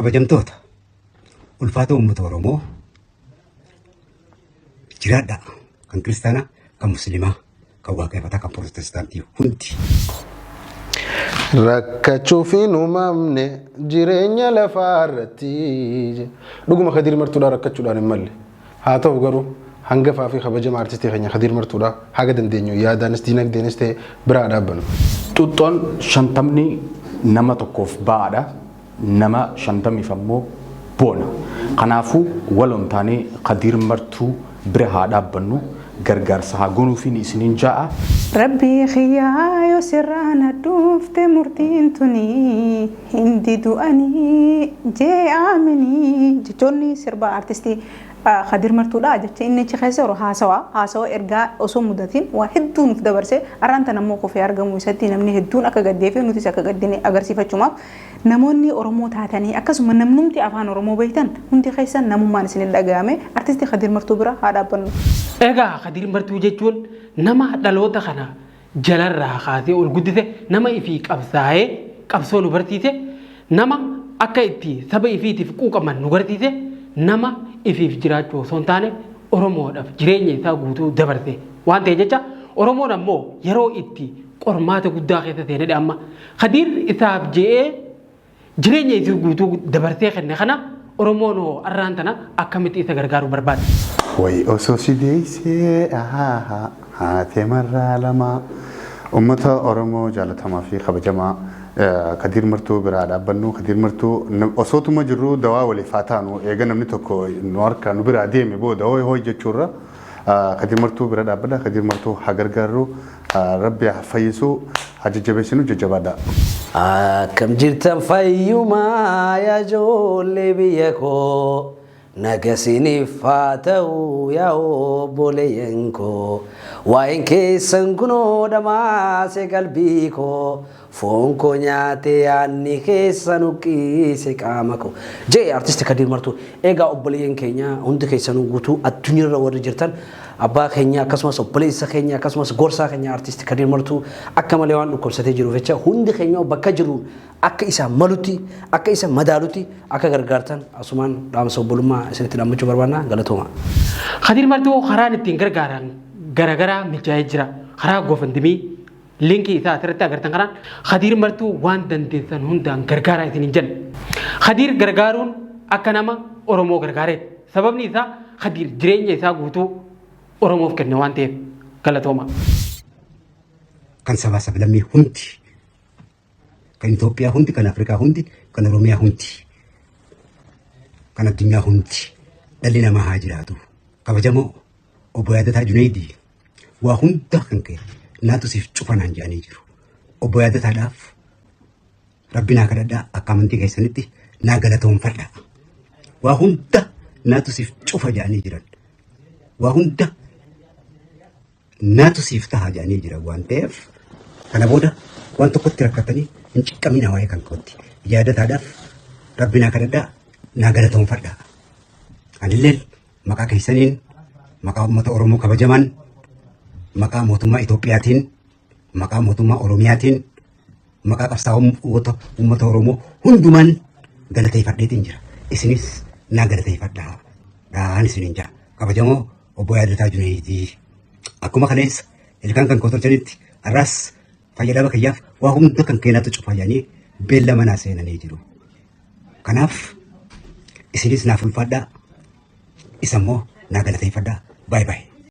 Kabajamtoota ulfaatoo uummata Oromoo jiraadhaa kan kiristaanaa, kan musliimaa, kan waaqeffataa, kan pirootestaantii hundi. Rakkachuuf hin uumamne jireenya lafaa irratti. Dhuguma Kadiir Martuudhaa rakkachuudhaan hin malle. Haa ta'u garuu hangafaa fi kabajama artistii keenya Kadiir Martuudhaa haga dandeenyu yaadaanis diinagdeenis ta'e biraa dhaabbannu. Xuuxxoon 50ni nama tokkoof ba'aadha. Nama 50f ammoo boona. Kanaafuu waloon taanee Kadiir Martuu bira haa dhaabbannu, gargaarsa haa goonuufiin isiniin ja'a. Rabbii kiyyaa yoo sirraa na dhufte murtiin tuni hin didu ani jee aaminii jechoonni sirba artistii Kadir Martuudha jecha inni achi keessa yeroo haasawa haasawa ergaa osoo mudatiin waa hedduu nuuf dabarse arraan tan ammoo kufee argamuu isatti namni hedduun akka gaddee fi nutis akka gaddine agarsiifachumaaf namoonni Oromoo taatanii akkasuma namnumti afaan Oromoo beektan hundi keessan namummaan isin dhaga'ame artistii Kadir Martuu bira haa dhaabbannu. Egaa Kadir Martuu jechuun nama dhaloota kana jalarraa kaasee ol guddise, nama ifii qabsaa'ee qabsoo nu barsiise, nama akka itti saba ifiitiif quuqaman nu garsiise, nama ifiif jiraachuu osoo hin taane Oromoodhaaf jireenya isaa guutuu dabarse waan ta'e jecha Oromoon ammoo yeroo itti qormaata guddaa keessa seenedha amma. Kadiir isaaf je'ee Jireenya isii guutuu dabarsee kenne kana Oromoon hoo arraan tana akkamitti isa gargaaruu barbaaddi? Way osoo si deeysee ahaaha haatee marraa lamaa Ummata Oromoo jaalatamaa fi kabajamaa Kadiir Martuu biraa dhaabbannu Kadiir Martuu osootuma jirruu dawaa waliif haa taanu eega namni tokko nu harkaa nu biraa deeme booda hooy hooy jechuurra Kadiir Martuu bira dhaabbadha Kadiir Martuu haa gargaarru Rabbi haa fayyisu haa jajjabeessinu jajjabaadhaa. Akkam jirtan fayyumaa yaa ijoollee biyya koo naga siniif haa ta'u yaa obboleeyyan koo waa'een keessan kunoo dhamaase qalbii koo foon koo nyaate yaadni keessan huqqise qaama koo jee artisti Kadiir Martuu. Egaa obboleeyyan keenya hundi keessanuu guutuu addunyaarra warri jirtan abbaa keenya akkasumas obboleessa keenya akkasumas gorsaa keenya artisti Kadiir Martuu akka malee waan dhukkubsatee jiruuf jecha hundi keenya bakka jirruun akka isa malutti akka isa madaalutti akka gargaartan asumaan dhaamsa obbolummaa isinitti dhaammachuu barbaanna galatooma. Kadiir Martuu karaan ittiin gargaaran garagaraa mijaa'ee jira. Karaa GoFundMe linkii isaa asirratti agartan kanaan Kadiir Martuu waan dandeessan hundaan gargaaraa isiniin jenna. Kadiir gargaaruun akka nama Oromoo gargaareeti. Sababni isaa Kadiir jireenya isaa guutuu Oromoof kenne waan ta'eef galatooma. Kan sabaa sablammii hundi, kan Itoophiyaa hundi, kan Afrikaa hundi, kan Oromiyaa hundi, kan addunyaa hundi dhalli namaa haa jiraatu. Kabajamoo obbo Yaadataa Junaydii waa hunda kan ka'e naatu siif cufa naan jedhanii jiru. Obbo Yaadataadhaaf rabbi naa kadhadhaa akka amantii keessanitti naa galatoonfadhaa. Waa hunda naatu siif cufa jedhanii jiran. Waa hunda naatu siif taha jedhanii jiran waan ta'eef kana booda waan tokkotti rakkatanii hin ciqqamina waa'ee kan kootti. Yaadataadhaaf rabbi naa kadhadhaa naa galatoonfadhaa. Anilleen maqaa keessaniin maqaa uummata Oromoo kabajaman maqaa mootummaa Itoophiyaatiin maqaa mootummaa Oromiyaatiin maqaa qabsaa'ota uummata Oromoo hundumaan galateeffadheetiin jira. Isinis naa galateeffadhaa. Dhaan isiniin jira. Kabajamoo obbo Yaadataa Junaydii. Akkuma kaleessa ilkaan kan koo tolchanitti har'as fayyadama kiyyaaf waa hunda kan keenatu cufa jedhanii beellama naa seenanii jiru. Kanaaf isinis naaf ulfaadhaa. Isa immoo naa galateeffadhaa. Baay baay.